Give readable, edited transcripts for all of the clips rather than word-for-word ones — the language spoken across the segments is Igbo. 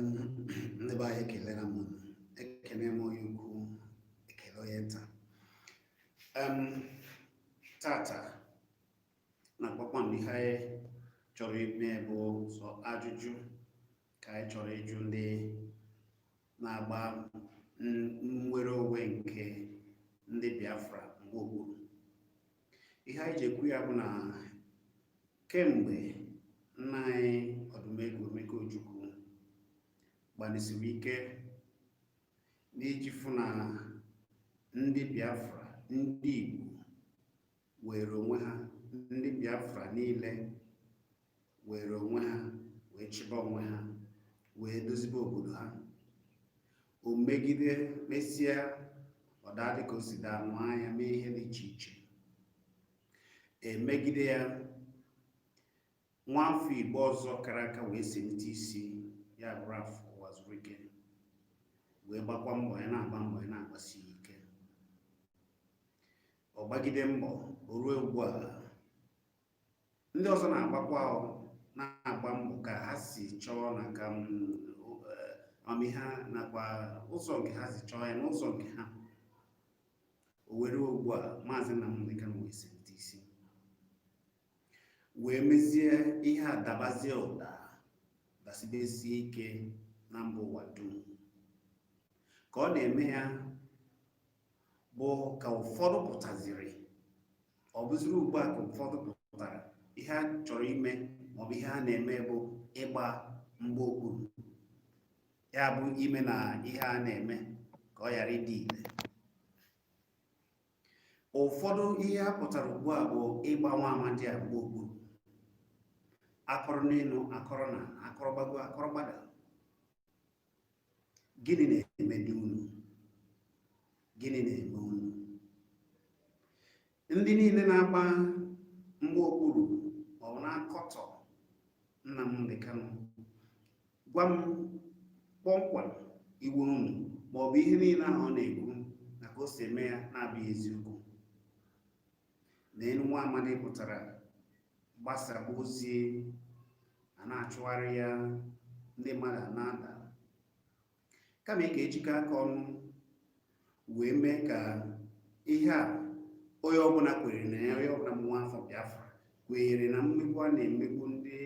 Ndị be anyị, ekelere m unu. Ekene m onye ukwu, ekele onye nta. Tata na kpakpando, ihe anyị chọrọ ime bụ sọ ajụjụ ka anyị chọrọ ịjụ ndị na-agba nnwere onwe nke ndị Biafra mgbe okpuru. Ihe anyị ji ekwu ya bụ na kemgbe nna anyị Ọdụmegwu Emeka Ojukwu gbalịsiri ike n'iji fụ na ndị Biafra, ndị Igbo were onwe ha, ndị Biafra niile were onwe ha, wee chịba onwe ha, wee dozibe obodo ha, o megide mesịa, ọ daa dịka o si daa, nụọ anya mee ihe dị iche iche emegide ya. Nwa afọ Igbo ọzọ kara aka wee selite isi ya, bụrụ afọ Uwazuruike, wee gbakwa mbọ ya, na-agba mbọ ya, na-agbasi ike. Ọ gbagide mbọ, o ruo ugbu a, ndị ọzọ na-agbakwa, na-agba mbọ ka ha si chọọ na ka amamihe ha nakwa ụzọ nke ha si chọọ ya n'ụzọ nke ha. O were ugbu a, Maazị Nnamdi Kanu wee selite isi wee mezie ihe a, dabazie ụda, dasibesie ike na mba ụwa dum. Ka ọ na-eme ya bụ ka ụfọdụ pụtaziri. Ọ bụziri ugbu a ka ụfọdụ pụtara, ihe a chọrọ ime maọbụ ihe a na-eme bụ ịgba mgba okpuru ya, bụ ime na ihe a na-eme ka ọ ghara ịdị ile. Ụfọdụ ihe a pụtara ugbu a bụ ịgba nwa amadi a mgba okpuru, akọrọ n'elu, akọrọ na akọrọ gbago, akọrọ gbada. Gịnị na-eme dị unu? Gịnị na-eme unu? Ndị niile na-agba mgba okpuru ma ọ bụ na-akọtọ Nnamdi Kanu, gwa m kpọmkwem iwe unu ma ọ bụ ihe niile ahụ ọ na-ekwu na ka o si eme ya na-abụghị eziokwu. Na elu nwa amadi pụtara gbasapụ ozi a, na-achụgharị ya, ndị mmadụ a na-ada. Kama ị ga-ejikọ aka ọnụ wee mee ka ihe a onye ọbụla kwere na ya, onye ọbụla bụ nwa afọ Biafra kwenyere na mmegbu a na-emegbu ndị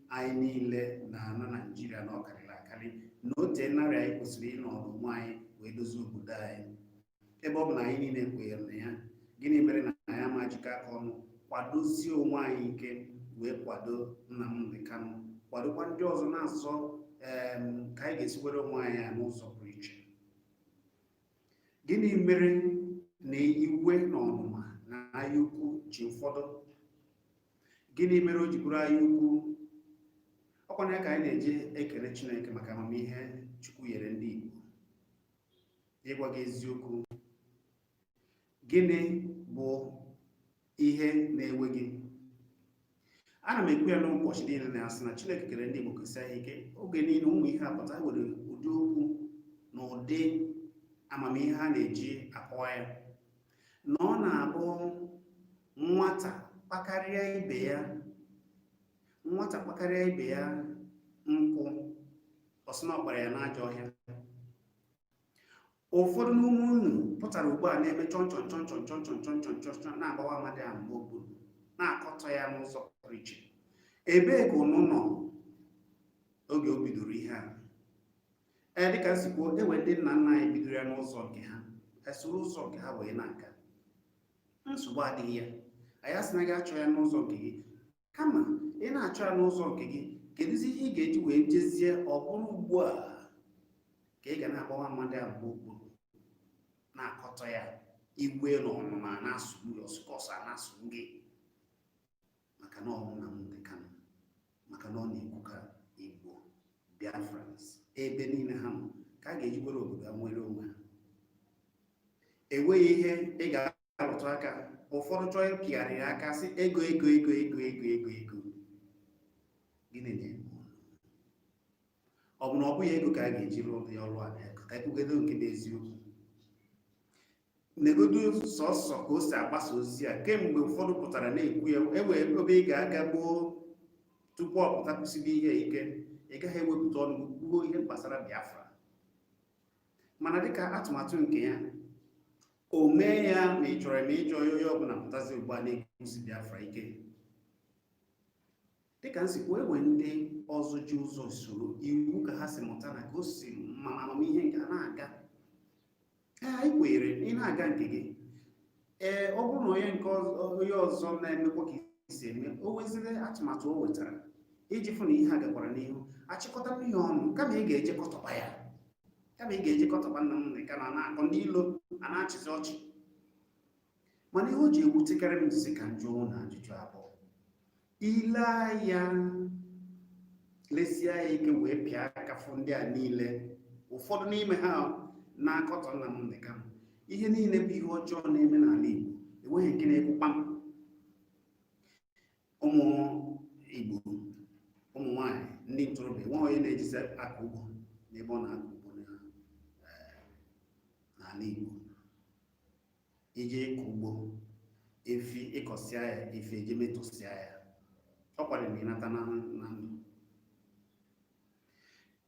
anyị niile na ana Naijiria na ọ karịrị akarị, na ote narị anyị kwesịrị ịnọ onwe anyị wee dozie obodo anyị. Ebe ọ bụ na anyị niile kwenyere na ya, gịnị mere na anyị ama jikọ aka ọnụ kwadozie onwe anyị ike wee kwado Nnamdi Kanu, kwadokwa ndị ọzọ na-azọ ka anyị ga-esi were onwe anyị ya n'ụzọ pụrụ iche? Gịnị mere na iwe na ọnụma na anya ukwu ji ụfọdụ? Gịnị mere o ji bụrụ anya ukwu? Ọkwa na ya ka anyị na-eji ekele Chineke maka amamihe Chukwu nyere ndị Igbo. Ịgwa gị eziokwu, gịnị bụ ihe na-ewe gị? Ana m ekwu ya n'ụbọchị niile na-asị na Chineke kere ndị Igbo kesia ha ike. Oge niile ụmụ ihe apụta, ha nwere ụdị okwu na ụdị amamihe ha na-eji akọwa ya, na ọ na-abụ nwata kpakarịa ibe ya, nwata kpakarịa ibe ya nkụ, ọ sị na ọ kpara ya n'ajọ ọhịa. Ụfọdụ n'ụmụ unu pụtara ugbu a na-eme chọn chọn chọn chọn chọn chọn chọn chọn chọn chọn, na-agbawa amadi ahụ mgbe okpuru, na-akọtọ ya n'ụzọ pụrụ iche. Ebee ka unu nọ oge o bidoro ihe a? Ee, dịka m si kwuo, enwe ndị nna nna anyị bidoro ya n'ụzọ nke ha, esoro ụzọ nke ha wee na-aga, nsogbu adịghị ya. Anyị asị na gị achọ ya n'ụzọ nke gị, kama ị na-achọ ya n'ụzọ nke gị, kedụzi ihe ị ga-eji wee jezie? Ọ bụrụ ugbu a ka ị ga na-agbawa mmadụ a mgbe okpuru, na-akọtọ ya, iwe na ọnụma na-asụgbu gị, ọsụkọsọ a na-asụgbu gị maka na ọ Nnamdi Kanu, maka na ọ na-ekwu ka Igbo, Biafrans ebe niile ha nọ, ka a ga-eji were obodo ha nwere onwe ha. Enweghị ihe ị ga-arụtụ aka. Ụfọdụ chọọ ịpịgharị ya aka, sị ego, ego, ego, ego, ego, ego, ego. Gịnị na-eme unu? Ọ bụ na ọ bụghị ego ka a ga-eji rụọ ụdị ọrụ a? Ka ekwugodo nke bụ eziokwu, negodo sọsọ ka o si agbasa ozi a. Kemgbe ụfọdụ pụtara na-ekwu ya, enwere ebe ị ga-aga gboo tupu ọ pụta kwụsịbe ihe ike. Ị gaghị ewepụta ọnụ gị kwuo ihe gbasara Biafra. Mana dịka atụmatụ nke ya, o mee ya ma ị chọrọ ma ị chọọ, onye ọbụla pụtazi ugbu a na-ekwusi Biafra ike. Dịka m si kwuo, enwe ndị ọzọ ji ụzọ usoro iwu ka ha si mụta na ka o si ma amamihe nke ha na-aga. Ee, anyị kwenyere na ị na-aga nke gị. Ee, ọ bụrụ na onye nke onye ọzọ na-emekwa ka isi eme, o weziri atụmatụ o wetara iji fụ na ihe a gakwara n'ihu, achịkọta ihe ọnụ, kama ị ga-eje kọtọba ya, kama ị ga-eje kọtọba Nnamdị Kanụ, a na-akọ ndị ilo a na-achịzi ọchị. Mana ihe o ji ewutekarị m jizi ka m jụọ na ajụjụ abụọ. Ile anya, lesie ya ike, wee pịa aka fụ ndị a niile, ụfọdụ n'ime ha na-akọtọ Nnamdị Kanụ, ihe niile bụ ihe ọjọọ na-eme n'ala Igbo, enweghị nke na-ekwu kpam. Ụmụ Igbo, ụmụ nwanyị, ndị ntorobịa, enweghị onye na-ejizi aka ugbo n'ebe ọ na-akọ ugbo n'ala Igbo. Ije ịkọ ugbo, efi ịkọsịa ya, efi eje metụsịa ya, ọ kwado na ịnata na ndụ.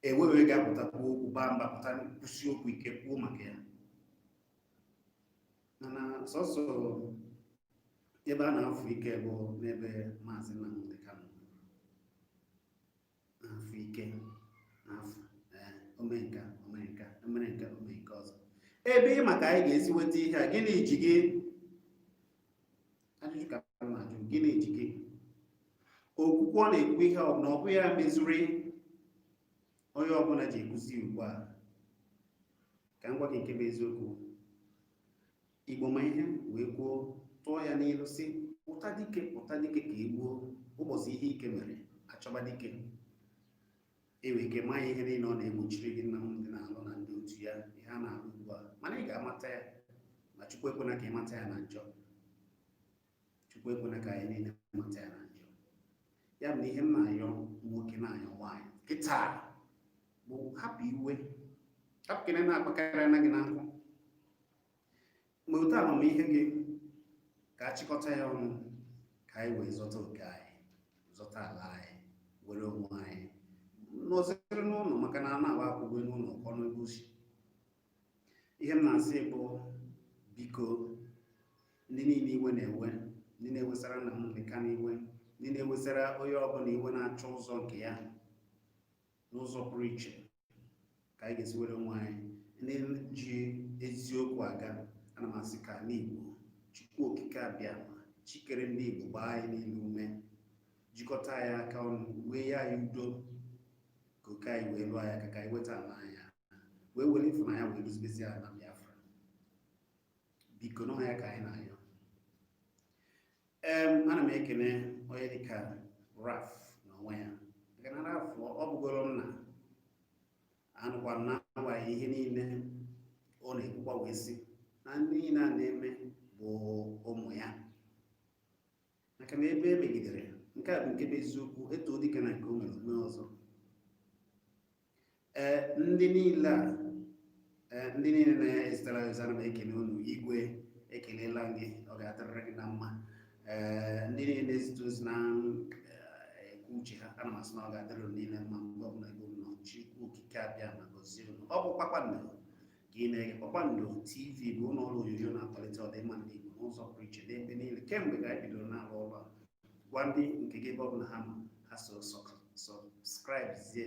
Enweghị onye ga-apụta kwuo okwu, baa mba, pụta kwụsị okwu ike, kwuo maka ya. Mana sọsọ ebe a na-afụ ike bụ n'ebe Maazị Nnamdi Kanu na-afụ ike na-afụ omenka omenka omere nke ome nke ọzọ. Ebe ị maka anyị ga-esi nweta ihe a, gịnị ji gị? Ajụjụ ka m na-ajụ: gịnị ji gị? Okwukwe ọ na-ekwu ihe ọ na ọ bụ ya mezuri onye ọbụla ji ekwuzi ugbu a. Ka m gwa gị nke bụ eziokwu. Igbo ma ihe wee kwuo, tụọ ya n'ilu si, "Pụta dike, pụta dike ka e gbuo." Ụbọchị ihe ike mere, achọba dike. Enwere ike maa ya ihe niile ọ na-egbochiri gị Nnamdị na-alụ na ndị otu ya, ihe a na-alụ ugbu a. Mana ị ga-amata ya ma Chukwu ekwena ka ị mata ya na njọ. Chukwu ekwena ka anyị niile mata ya na njọ. Ya bụ na ihe m na-ayọ nwoke, na-ayọ nwaanyị kịta bụ hapụ iwe, hapụ kene na-akpakarị anya gị na nkụ ma otu amamihe gị ka achịkọta ya ọnụ, ka anyị wee zọta oke anyị, zọta ala anyị, were onwe anyị nọziri n'ụlọ, maka na a na-agba akwụkwọ n'ụlọ kọ n'ebe osi. Ihe m na-asị bụ, biko, ndị niile iwe na-ewe, ndị na-ewesara Nnamdị Kanụ iwe, ndị na-ewesara onye ọbụla iwe, na-achọ ụzọ nke ya n'ụzọ pụrụ iche ka anyị ga-esi were onwe anyị, ndị ji eziokwu aga, ana m asị ka ala Igbo, Chukwu Okike abịa ma chikere ndị Igbo, gbaa anyị niile ume, jikọta anyị aka ọnụ, wee ya anyị udo, ka oke anyị wee lụọ anyị aka, ka anyị weta ala anyị, wee were ịfụnanya wee dozibezi ala Biafra. Biko, n'ọha ya ka anyị na-ayọ. Ana m ekene onye dịka Raf n'onwe ya, maka na Raf ọ bụgoro nna anụkwa m, na-agbaghị ihe niile ọ na-ekwukwa, wee sị na ndị niile a na-eme bụ ụmụ ya, maka na ebe e megidere nke a bụ nke bụ eziokwu. Eto dịka na nke o mere ome ọzọ. Ee, ndị niile a, ee, ndị niile na-ezitara ozi, ana m ekele unu. Igwe, ekelela gị, ọ ga-adịrịrị gị na mma. Ee, ndị niile na-ezite ozi na ekwu uche ha, ana m asị na ọ ga-adịrị unu niile mma mgbe ọbụla ebe unu nọ. Chukwu Okike abịa ma gọzie unu. Ọ bụ Kpakpando ka ị na-ege. Kpakpando TV bụ ụlọ ọrụ onyonyo na-akwalite ọdịmma ndị Igbo n'ụzọ pụrụ iche n'ebe niile. Kemgbe ka anyị bidoro na-arụ ọrụ a, gwa ndị nke gị ebe ọbụla ha nọ, ha so subscribe zie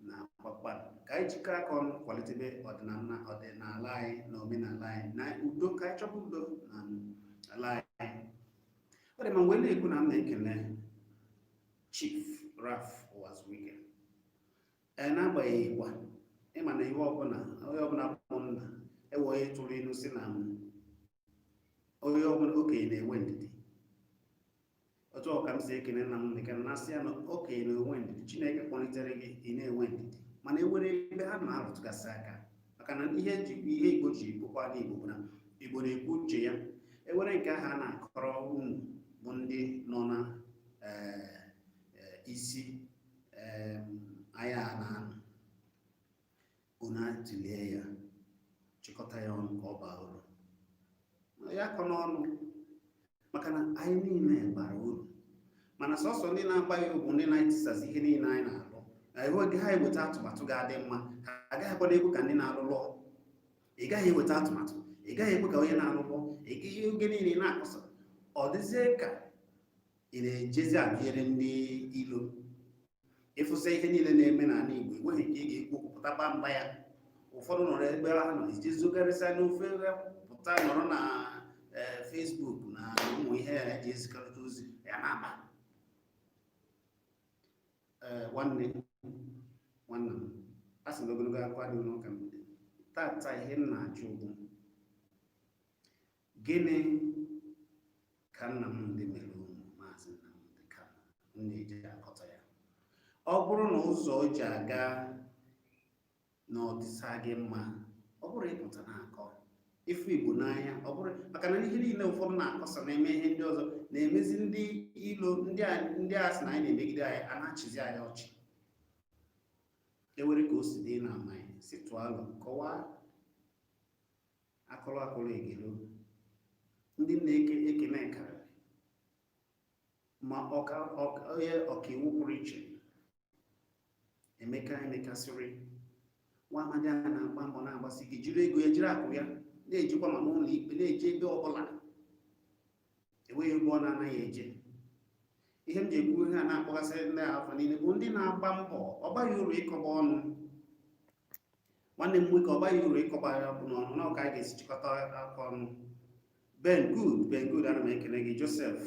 na Kpakpando, ka anyị jikọọ aka ọnụ kwalitebe ọdịnala, ọdịnala anyị na omenala anyị na udo, ka anyị chọba udo na ala anyị. Ọ dị ma mgbe na-ekwu na m na-ekele Chief Ralph Uwazuruike. Ee, n'agbanyeghị kwa, ịma na ihe ọbụla, onye ọbụla bụ nna, ewe onye tụrụ ilu si na onye ọbụla okenye na-enwe ndidi. Otu ọ ka m si ekene nna m dịka na asị ya na okenye na-enwe ndidi. Chineke kpọlitere gị, ị na-enwe ndidi, mana ewere ebe ha na-arụtụgasị aka, maka na ihe ji ihe Igbo ji bụkwa n'Igbo bụ na Igbo na-ekwu uche ya. Ewere nke ahụ a na-akọrọ unu bụ ndị nọ na isi anya a na-anọ, unu atụlie ya, chịkọta ya ọnụ ka ọ baa uru ya kọ n'ọnụ, maka na anyị niile bara uru. Mana sọsọ ndị na-agbaghị bụ ndị na-etisasị ihe niile anyị na-alụ. Enweghị ha eweta atụmatụ ga-adị mma. Ha agaghị akwado egwu ka ndị na-alụ lụọ. Ị gaghị eweta atụmatụ, ị gaghị ekwe ka onye na-alụ lụọ. Ị gaghị, oge niile ị na-akọsa, ọ dịzie ka ị na-ejezi atụnyere ndị ilo. Ịfụsị ihe niile na-eme n'ala Igbo, enweghị nke ị ga-ekwu okwu pụta gbaa mgba ya. Ụfọdụ nọrọ ebe ha nọ ejezogarịsịa n'ofe, pụta nọrọ na Facebook na ụmụ ihe ya eji ezikọrịta ozi ya na-aba. Ee, nwanne nwanna m, a sị na ogologo akwa adịghị n'ụka mgbede tata. Ihe m na-ajụ bụ, gịnị ka Nnamdị mere unu, Maazị Nnamdị Kanu, m na-eji akọta ya? Ọ bụrụ na ụzọ o ji aga na ọ dịsa gị mma, ọ bụrụ ịpụta na-akọ ịfụ Igbo n'anya, ọ bụrụ maka na ihe niile ụfọdụ na-akọsa na-eme ihe ndị ọzọ na-emezi, ndị ilo, ndị a sị na anyị na-emegide anyị, a na-achịzi anyị ọchị. Ewere ka o si dị na amaghị si tụọ alụ kọwaa akụrụ akụrụ egelo. Ndị na-eke ekene karịrị ma ọka onye ọkaiwu pụrụ iche, Emeka Emekasịrị, nwa amadi a na-agba mbọ, na-agbasi ike, jiri ego ya, jiri akụ ya, na-ejikwa ma n'ụlọ ikpe, na-eje ebe ọbụla, enweghị ebe ọ na-anaghị eje. Ihe m ji ekwu ihe a na-akpọgasị ndị afọ niile bụ ndị na-agba mbọ. Ọ baghị uru ịkọba ọnụ, nwanne m nwoke, ọ baghị uru ịkọba ya bụ n'ọnụ na ọka anyị ga-esi chịkọta aka ọnụ. Ben Good, Ben Good, ana m ekele gị. Joseph,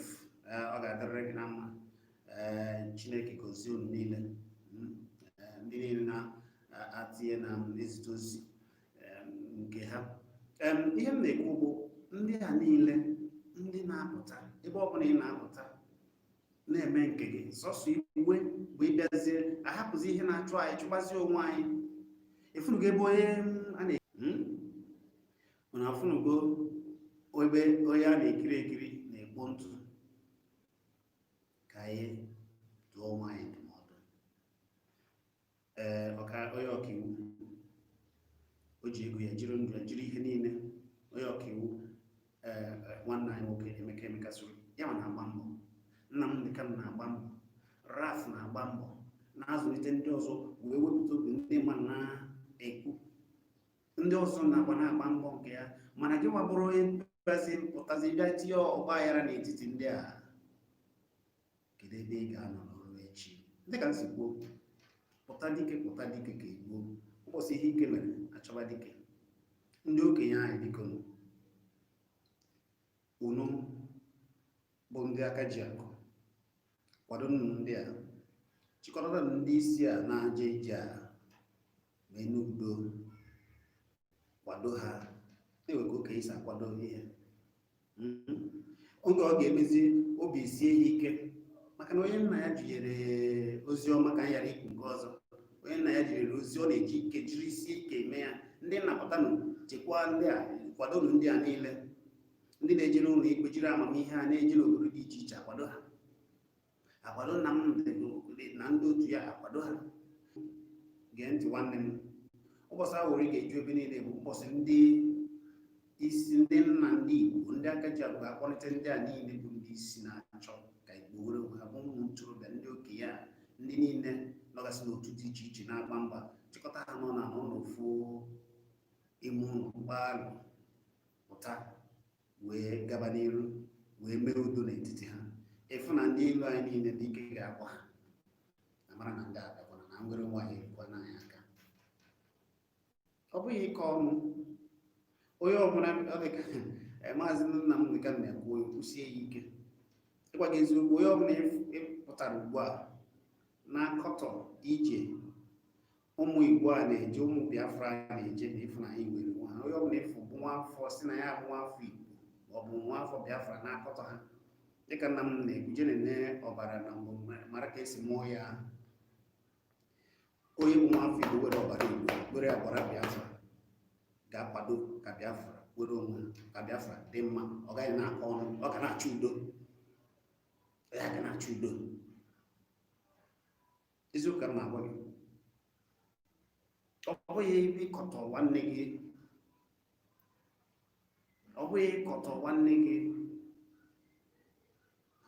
ọ ga-adịrịrị gị na mma. Ee, Chineke gozie unu niile. Ndị niile na-atinye na ezite ozi nke ha. Ihe m na-ekwu bụ, ndị a niile, ndị na-apụta, ebe ọ bụla ị na-apụta na-eme nke gị, sọsọ iwe bụ ịbịazie ahapụzi ihe na-achụ anyị, chụgbazie onwe anyị. Efunugo ebe onye a na mana afụnugo ebe onye a na-ekiri ekiri na-ekpo ntụ. Ka anyị dụọ onwe anyị ndụmọdụ. Ee, ọka onye ọkaiwu, o ji ego ya, jiri ndụ ya, jiri ihe niile. Onye ọkaiwu, ee, nwanne anyị nwoke Emeka Emekasịrị, ya nwa na-agba mbọ. Nnamdị Kanu na-agba mbọ, Raf na-agba mbọ, na-azụlite ndị ọzọ, wee wepụta obi ndị mmadụ na-ekwu. Ndị ọzọ na-agba na-agba mbọ nke ya, mana gị wabụrụ onye bịazi pụtazi bịa tinye ọgba aghara n'etiti ndị a, kedu ebe ị ga-anọ n'ọrụ echi? Dịka m si kwuo, pụta dike, pụta dike ka egbuo ụbọchị ihe ike mere achọba dike. Ndị okenye anyị, biko, unu bụ ndị aka ji akụ, kwado ndị a, chịkọtata ndị isi a na-aja ije a, mee n'udo, kwado ha. Na-enwe ka okenye si akwado ihe oge ọ ga-emezi obi sie ya ike, maka na onye nna ya jinyere ozi ọma, ka anyị ghara ikwu nke ọzọ, onye nna ya jinyere ozi, ọ na-eji ike jiri sie ike eme ya. Ndị nnapụtanụ, chekwaa ndị a, kwadonụ ndị a niile, ndị na-eje n'ụlọ ikpe, jiri amamihe ha na-eje n'obodo dị iche iche akwado ha, akwado Nnamdị na ndị otu ya, akwado ha. Gee ntị, nwanne m, ụbọchị awụrụ ị ga-eju ebe niile bụ ụbọchị ndị isi, ndị nna, ndị Igbo, ndị aka ji akụ ga-akpọlite ndị a niile bụ ndị isi na-achọ ka Igbo were onwe ha, bụ ụmụ ntorobịa, ndị okenye a, ndị niile nọgasị n'otu dị iche iche na-agba mba, chịkọta ha nọ na n'ụlọ ofu ime ụlọ gbaalụ pụta wee gaba n'iru, wee mee udo n'etiti ha. Ịfụ na ndị elu anyị niile dị ike ga-akwa ha na mara na ndị abịakwana na nwere onwe anyị erikwa n'anya aka. Ọ bụghị ịkọ ọnụ onye ọbụla. Ọ dị ka Maazị Nnamdị Kanu na-ekwu, ekwusie ya ike. Ịgwa gị eziokwu, onye ọbụla pụtara ugbu a na-akọtọ ije ụmụ Igbo a na-eje, ụmụ Biafra a na-eje na ịfụnanya nwere onwe ha, onye ọbụla ịfụ bụ nwa afọ si na ya bụ nwa afọ Igbo ma ọ bụ nwa afọ Biafra na-akọtọ ha, dịka nna m na-ekwu, je nene ọbara na mbụ, mara ka esi mụọ ya. Onye bụ nwa afọ Igbo were ọbara Igbo, were ọbara Biafra, ga-akwado ka Biafra were onwe ha, ka Biafra dị mma. Ọ gaghị na-akọ ọnụ, ọ ga na-achọ udo, ya ga na-achọ udo. Eziokwu ka m na-agwa gị. Ọ bụghị ịkọtọ nwanne gị, ọ bụghị ịkọtọ nwanne gị.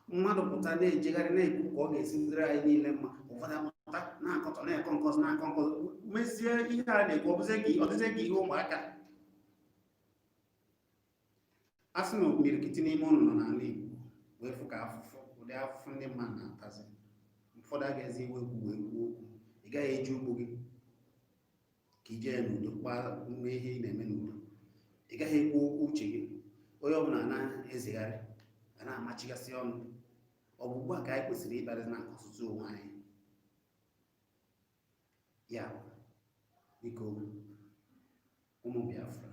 Mmadụ pụta na-ejegharị, na-ekwu ka ọ ga-esi dịrị anyị niile mma. Ụfọdụ apụta Pụta na-akọtọ, na-akọ nke ọzọ, na-akọ nke ọzọ, mezie ihe a na-ekwu, ọ bụzie ka ọ dịzie ka ihe ụmụaka. A sị na imirikiti n'ime ụnụ nọ n'ala Igbo wee fụ ka afụfụ, ụdị afụfụ ndị mmadụ na-atazi. Ụfọdụ agaghịzi ewe ekwu wee kwuo okwu. Ị gaghị eji ugbo gị ka ije ya n'udo, kpaa mee ihe ị na-eme n'udo. Ị gaghị ekwu okwu uche gị. Onye ọbụla na-ezegharị, a na-amachigasị ọnụ. Ọ bụ ugbu a ka anyị kwesịrị ịbịarị na-akọsụsụ onwe anyị? Ya biko, ụmụ Biafra,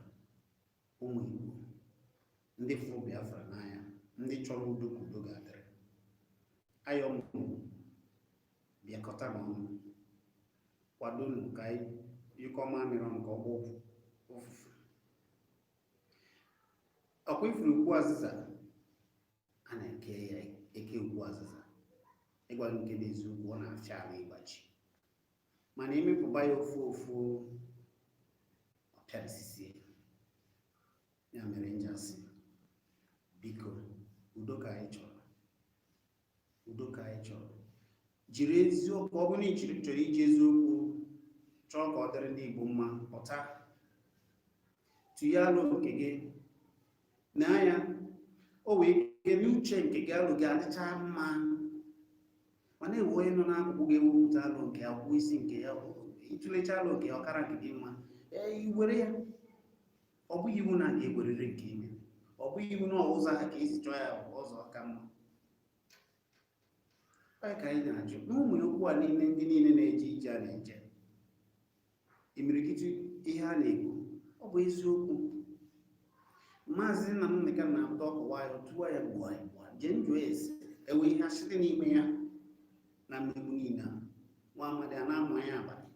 ụmụ Igbo, ndị fụrụ Biafra n'anya, ndị chọrọ udo ka udo ga-adịrị, ayọ m, bịakọta n'ọnụ, kwadonu ka anyị yụkọ mamịrị ọnụ ka ọ gbaa ụfụfụ. Ọkwa ifuru ukwu azịza a na-eke ya eke ukwu azịza. Ịgwa gị nke bụ eziokwu, ọ na-afịa ala ịgbaji, mana emepụba ya ofu ofu, ọ pịarịsisie. Ya mere m ji asị, biko, udo ka anyị chọrọ, udo ka anyị chọrọ. Jiri eziokwu. Ọ bụrụ na ị chọrọ iji eziokwu chọọ ka ọ dịrị ndị Igbo mma, pụta tụnye alụ nke gị n'anya. O wee ike n'uche nke gị, alụ gị adịcha mma, mana ewe onye nọ n'akụkụ ga-ewepụta alụ nke ya, kwuo isi nke ya, ịtụlecha alụ nke ya, ọkara nke gị mma, ee, i were ya. Ọ bụghị iwu na a ga-ewerịrị nke ime. Ọ bụghị iwu na ụzọ ahụ ka esi chọọ ya bụ ụzọ ka mma. Onye ka anyị na-ajụ na ụmụ okwu a niile, ndị niile na-eje ije a na-eje, imirikiti ihe a na-ekwu, ọ bụ eziokwu? Maazị Nnamdị Kanu na-apụta ọkọwa ya, tụwa ya, gbuo ya, gbuo jee njụ ese ewe ihe asịrị n'ime ya na mmegbu niile a. Nwa amadi a na-amụ anya abalị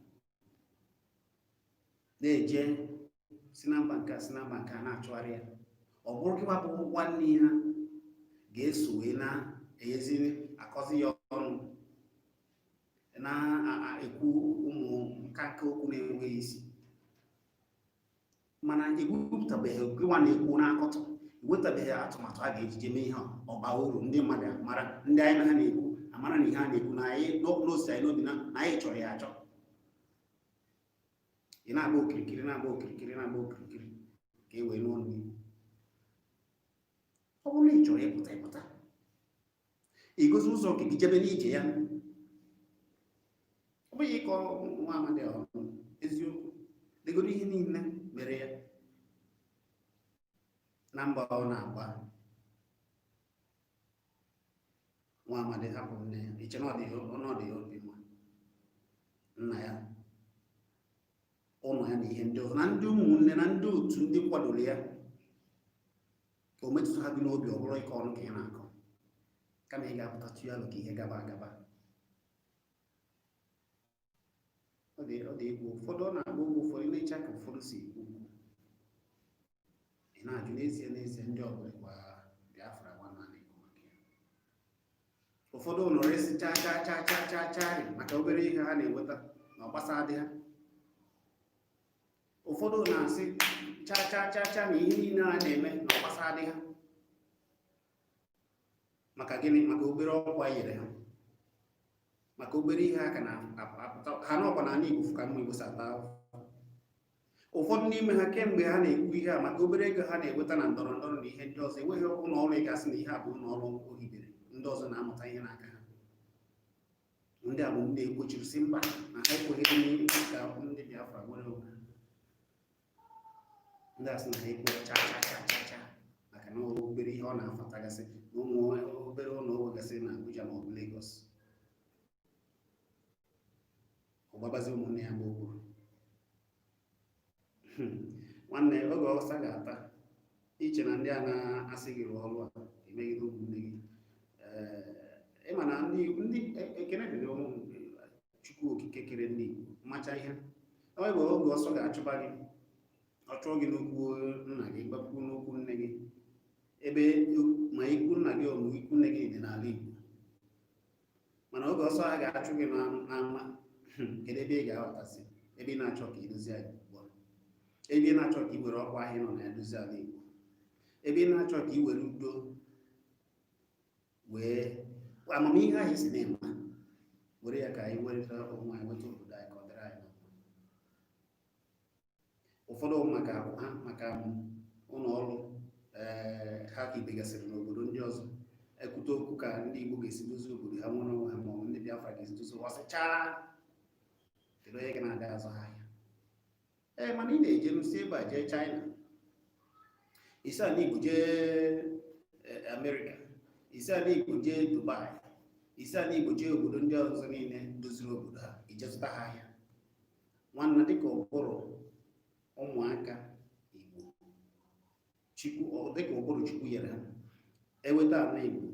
na-eje si na mba nke a, si na mba nke a, na-achụgharị ya. Ọ bụrụ gị bụ nwanne ya ga-eso wee na-enyezi akọzi ya ọnụ, na-ekwu ụmụ nka nka okwu na-enweghị isi, mana ewepụtabeghị gịnwa na-ekwu na-akọtọ, ewetabeghị atụmatụ a ga-ejije mee ihe ọba uru, ndị mmadụ amara, ndị anyị na ha na-ekwu amara na ihe a na-ekwu na anyị n'osi anyị n'obi na anyị chọrọ ya achọ. Ị na-agba okirikiri, na-agba okirikiri, na-agba okirikiri ka e wee n'ọnụ gị. Ọ bụrụ na ị chọrọ ịpụta, ịpụta igozi ụzọ nke gị, jebe n'ije ya. Ọ bụghị ịkọ nwa amadi ọnụ. Eziokwu, legodo ihe niile mere ya na mba ọ na-agba. Nwa amadi hapụ nne ya, iche na ọ dị ya obi mma, nna ya, ụlọ ya na ihe ndị ọzọ, na ndị ụmụnne na ndị otu ndị kwadoro ya, o metụta ha gị n'obi. Ọ bụrụ ịkọ ọnụ ka ị na-akọ, kama ị ga-apụta tụọ alụ ka ihe gaba agaba. Ọ dị egwu. Ụfọdụ ọ na-agba oge ụfọdụ na-eche ka ụfọdụ si ekwu okwu, ị na-ajụ n'ezie n'ezie, ndị ọbụla kwa Biafra nwa na-ekwu maka ya. Ụfọdụ nọrọ esi chaa chaa chaa chaa chaa chaa maka obere ihe ha na-enweta na ọgbasa adị ha. Ụfọdụ na-asị chaa chaa chaa chaa na ihe niile a na-eme na ọgbasa adị ha. Maka gịnị? Maka obere ọkwa nyere ha, maka obere ihe ha ka na-apụta ha n'ọkwa n'ala Igbo, fụ ka mma Igbo si ata. Ụfọdụ n'ime ha, kemgbe ha na-ekwu ihe a, maka obere ego ha na-enweta na ndọrọ ndọrọ na ihe ndị ọzọ, enweghị ụlọ ọrụ ị ga-asị na ihe a bụ ụlọ ọrụ o hibere, ndị ọzọ na-amụta ihe n'aka ha. Ndị a bụ ndị ekwochiri si mba, na ha ekweghị ka ndị Biafra nwere onwe ha. Ndị a sị na ha ekwe cha cha cha cha cha maka na obere ihe ọ na-afatagasị na ụmụ obere ụlọ o nwegasị na Abuja ma ọ bụ Lagos, ọ gbabazi ụmụnne ya mgbe o kwuru. Nwanne, oge ọsa ga-ata iche na ndị a na-asị gị rụọ ọrụ a emegide ụmụnne gị. Ịma na ndị ekene dịrị Chukwu Okike kere ndị Igbo macha ihe. Ọ bụ oge ọsọ ga-achụba gị, ọ chụọ gị n'okwu nna gị, gbapụ n'okwu nne gị, ebe ma ikwu nna gị ọmụ ikwu nne gị dị n'ala Igbo. Mana oge ọsọ ha ga-achụ gị n'ama, kedu ebe ị ga-aghọtasị? Ebe ị na-achọ ka ị dozie ala Igbo, ebe ị na-achọ ka ị were ọkwa ahụ ị nọ na ya dozie ala Igbo, ebe ị na-achọ ka ị were udo wee amamihe ahụ isi na-eme. Were ya ka anyị wereta onwe anyị, nweta obodo anyị ka ọ dịrị anyị na mma. Ụfọdụ maka ha maka ụlọ ọrụ ee ha ka ibegasịrị n'obodo ndị ọzọ ekwute okwu ka ndị Igbo ga-esi dozie obodo ha, nwere onwe ha, ma ọ bụ ndị Biafra ga-esi dozie ụwa. Sịchaa, kedu onye ga na-aga azụ ha ahịa? Ee, mana ị na-eje si ebe a jee China, isi ala Igbo jee Amerịka, isi ala Igbo jee Dubai, isi ala Igbo jee obodo ndị ọzọ niile doziri obodo ha, ije zụta ha ahịa. Nwanna, dịka ụbụrụ ụmụaka Igbo Chukwu, dịka ụbụrụ Chukwu nyere ha, eweta ala Igbo,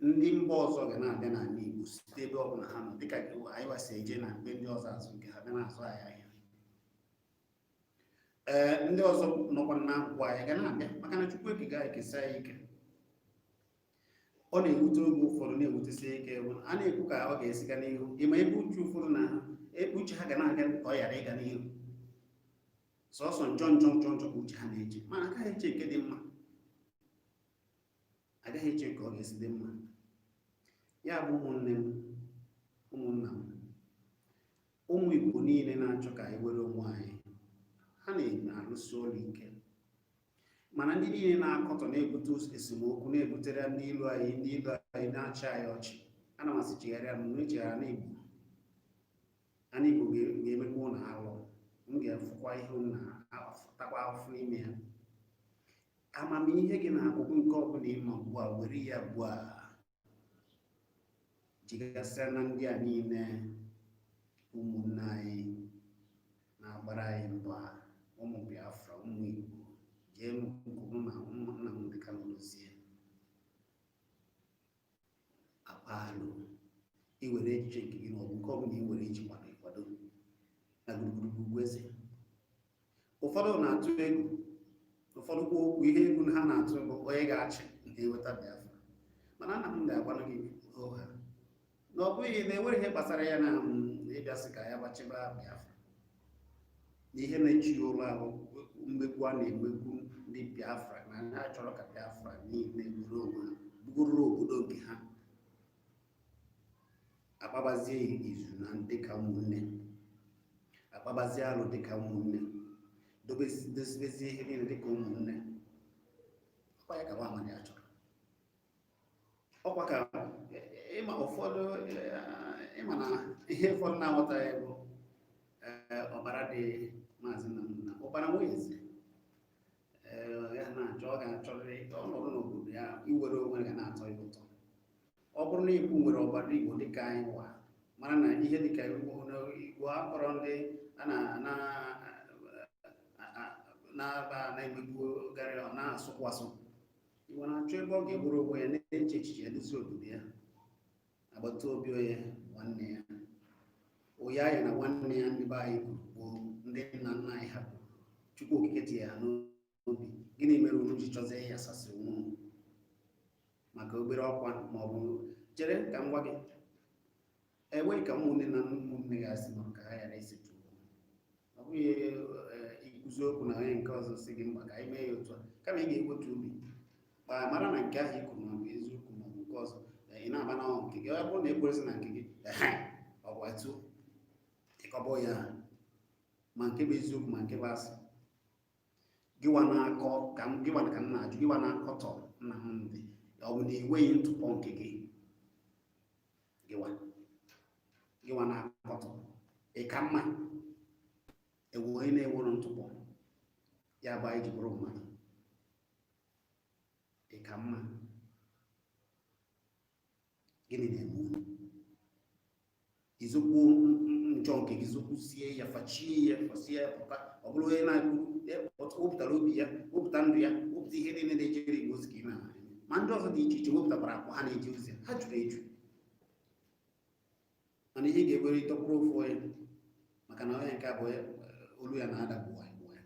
ndị mba ọzọ ga na-abịa n'ala Igbo site ebe ọbụla ha nọ, dịka anyị wasi eje na mgbe ndị ọzọ azụ nke ha bịa na-azụ anyị ahịa. Ee, ndị ọzọ nọkwa na akwụkwọ anyị ga na-abịa, maka na Chukwu ekega anyị kesaa ya ike. Ọ na-ewute oge ụfọdụ, na-ewutesi ike bụ a na-ekwu ka ọ ga-esi ga n'ihu. Ịma ebe uche ụfọdụ na ebe uche ha ga na-aga ka ọ ghara ịga n'ihu, sọsọ njọ njọ njọ njọ ka uche ha na-eche, mana agaghị eche nke dị mma, agaghị eche ka ọ ga-esi dị mma. Ya bụ, ụmụnne m, ụmụnna m, ụmụ Igbo niile na-achọ ka anyị were onwe anyị, ha na-alụsi ọrụ ike. Mana ndị niile na-akọtọ, na-ebute esemokwu, na-ebutere ndị ilu anyị na-achị anyị ọchị, ana m asị, chegharịa m na echeghara na Igbo ana Igbo ga-emekwa ụnụ alụ. M ga-afụkwa ihe unu na-atakwa afụfụ n'ime ya. Amamihe gị na akwụkwọ nke ọbụla ịma ugbu a, were ya ugbu a jigasịa na ndị a niile, ụmụnne anyị na-agbara anyị mbọ a, ụmụ Biafra, ụmụ Igbo, jee nkwụ na Nnamdị Kanụ dozie akpalụ. Iwere echiche nke gị maọbụ nke ọbụla ị nwere iji kwado ịkwado na gburugburu ugwu eze. Ụfọdụ na-atụ egwu, ụfọdụ kwa okwu ihe egwu ha na-atụ bụ onye ga-achị na-eweta Biafra. Mana nna m ga-agwanụ gị ha na ọ bụghị na enweghị ihe gbasara ya na ịbịasị ka ya gbachịba Biafra, na ihe na-echi ya ụlọ ahụ, mmegbu a na-emegbu ndị Biafra, na ha chọrọ ka Biafra niile nwere onwe ha, bugoro obodo nke ha, akpabazie izu na dịka ụmụnne, akpabazie alụ dịka ụmụnne, dozibezie ihe niile dịka ụmụnne. Ọkwa ya ka nwa amadi a chọrọ. Ọkwa ka ịma ụfọdụ, ịma na ihe ụfọdụ na-aghọtaghị bụ ọbara dị Maazị Nnamdi na ọbara nweze ya na-achọ, ọ ga-achọrịrị ọnọdụ n'obodo ya iwere onwe ga na-atọ ya ụtọ. Ọ bụrụ na ikwu nwere ọbara Igbo dịka anyị wa, mara na ihe dịka Igbo akpọrọ ndị a na-aba na-emegbu garị, ọ na-asụkwa asụ. Igbo na-achọ ebe ọ ga-egburu onwe ya, na-eche echiche edozi obodo ya, agbata obi onye nwanne ya, ụya ya na nwanne ya. Ndị be anyị kwuru gboo, ndị nna nna anyị ha kwuru, Chukwu Okike tinye ha n'obi. Gịnị mere unu ji chọzie ya asasị onwe unu maka obere ọkwa? Ma ọ bụ chere ka m gwa gị, enweghị ka ụmụnne na ụmụnne ga-asị nọ ka ha ghara isetụ okwu. Ọ bụghị ikwuzi okwu na onye nke ọzọ si gị mba, ka anyị mee ya otu a, kama ị ga-ewetu obi ma mara na nke ahụ i kwuru ma ọ bụ eziokwu ma ọ bụ nke ọzọ. Ị na-aba na nke gị, ọ bụrụ na ekwerezi na nke gị, ehe, ọ bụ etu ịkọbọ ya, ma nke bụ eziokwu ma nke bụ asị. Gịwa na-akọ ka m, gịwa ka m na-ajụ, gịwa na-akọtọ Nnamdị, ọ bụ na enweghị ntụpọ nke gị? Gịwa na-akọtọ, ị ka mma ewu onye na-enwero ntụpọ ya bụ anyị ji bụrụ mmadụ. Ị ka mma? Gịnị na-eme unu? Izokwuo njọ nke gị, zokwusie ya, fachie ya, fasie ya, pụta. Ọ bụrụ onye na-ekwu wepụtara obi ya, wepụta ndụ ya, wepụta ihe niile na-ejere Igbo ozi ka ị na-eme, ma ndị ọzọ dị iche iche wepụtakwara akwa ha na-eje ozi, ha juru eju. Mana ihe ga-ewere ịtọkwuru ofu onye, maka na onye nke abụọ olu ya na-ada gbuwa gbuwa,